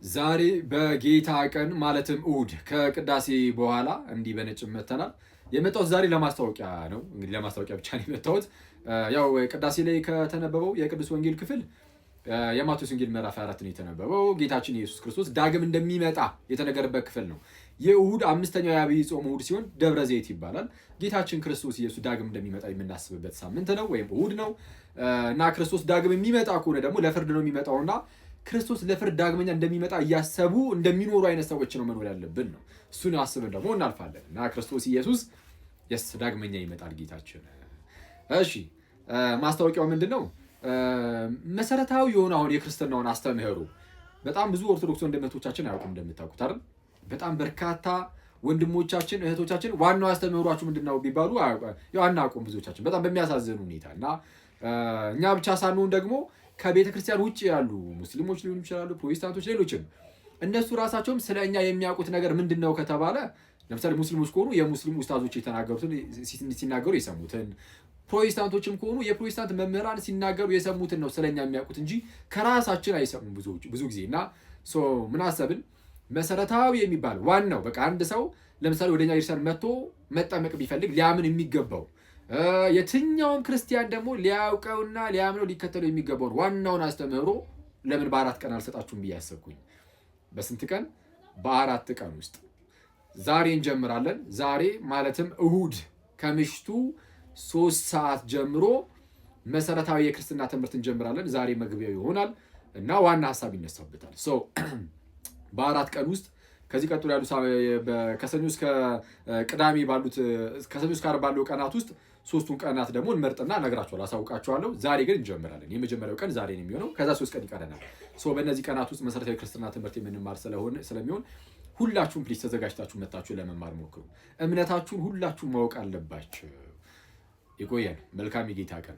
ዛሬ በጌታ ቀን ማለትም እሁድ ከቅዳሴ በኋላ እንዲህ በነጭ መተናል። የመጣሁት ዛሬ ለማስታወቂያ ነው። እንግዲህ ለማስታወቂያ ብቻ ነው የመጣሁት። ያው ቅዳሴ ላይ ከተነበበው የቅዱስ ወንጌል ክፍል የማቴዎስ ወንጌል ምዕራፍ 24 ነው የተነበበው። ጌታችን ኢየሱስ ክርስቶስ ዳግም እንደሚመጣ የተነገረበት ክፍል ነው። ይህ እሁድ አምስተኛው የዐቢይ ጾም እሁድ ሲሆን ደብረ ዘይት ይባላል። ጌታችን ክርስቶስ ኢየሱስ ዳግም እንደሚመጣ የምናስብበት ሳምንት ነው ወይም እሁድ ነው እና ክርስቶስ ዳግም የሚመጣ ከሆነ ደግሞ ለፍርድ ነው የሚመጣውና ክርስቶስ ለፍርድ ዳግመኛ እንደሚመጣ እያሰቡ እንደሚኖሩ አይነት ሰዎች ነው መኖር ያለብን ነው። እሱን አስበን ደግሞ እናልፋለን እና ክርስቶስ ኢየሱስ yes ዳግመኛ ይመጣል ጌታችን። እሺ፣ ማስታወቂያው ምንድን ነው? መሰረታዊ የሆነ አሁን የክርስትናውን አስተምህሮ በጣም ብዙ ኦርቶዶክስ ወንድም እህቶቻችን አያውቁም፣ እንደምታውቁት አይደል? በጣም በርካታ ወንድሞቻችን እህቶቻችን ዋናው አስተምህሯችሁ ምንድን ነው ቢባሉ ያው አናውቁም ብዙዎቻችን፣ በጣም በሚያሳዝን ሁኔታ። እና እኛ ብቻ ሳንሆን ደግሞ ከቤተ ክርስቲያን ውጭ ያሉ ሙስሊሞች ሊሆኑ ይችላሉ፣ ፕሮቴስታንቶች፣ ሌሎችም፣ እነሱ ራሳቸውም ስለ እኛ የሚያውቁት ነገር ምንድን ነው ከተባለ፣ ለምሳሌ ሙስሊሞች ከሆኑ የሙስሊም ኡስታዞች የተናገሩትን፣ ሲናገሩ የሰሙትን፣ ፕሮቴስታንቶችም ከሆኑ የፕሮቴስታንት መምህራን ሲናገሩ የሰሙትን ነው ስለኛ የሚያውቁት እንጂ ከራሳችን አይሰሙም ብዙ ጊዜ። እና ምን አሰብን? መሰረታዊ የሚባል ዋናው በቃ አንድ ሰው ለምሳሌ ወደኛ ቤተክርስቲያን መጥቶ መጠመቅ ቢፈልግ ሊያምን የሚገባው፣ የትኛውም ክርስቲያን ደግሞ ሊያውቀውና ሊያምነው ሊከተለው የሚገባውን ዋናውን አስተምህሮ ለምን በ4 ቀን አልሰጣችሁም ብዬ አሰብኩኝ። በስንት ቀን? በ4 ቀን ውስጥ ዛሬ እንጀምራለን። ዛሬ ማለትም እሁድ ከምሽቱ 3 ሰዓት ጀምሮ መሰረታዊ የክርስትና ትምህርት እንጀምራለን። ዛሬ መግቢያው ይሆናል እና ዋና ሀሳብ ይነሳበታል። So በ4 ቀን ውስጥ ከዚህ ቀጥሎ ያሉ ከሰኞ እስከ ቅዳሜ ባሉት፣ ከሰኞ እስከ ዓርብ ባለው ቀናት ውስጥ ሶስቱን ቀናት ደግሞ እንመርጥና እነግራችኋለሁ፣ አሳውቃችኋለሁ። ዛሬ ግን እንጀምራለን። የመጀመሪያው ቀን ዛሬ ነው የሚሆነው። ከዛ 3 ቀን ይቀረናል። So በእነዚህ ቀናት ውስጥ መሰረታዊ ክርስትና ትምህርት የምንማር ስለሆነ ስለሚሆን ሁላችሁም please ተዘጋጅታችሁ መታችሁ ለመማር ሞክሩ። እምነታችሁን ሁላችሁም ማወቅ አለባችሁ። ይቆየን። መልካም የጌታ ቀን።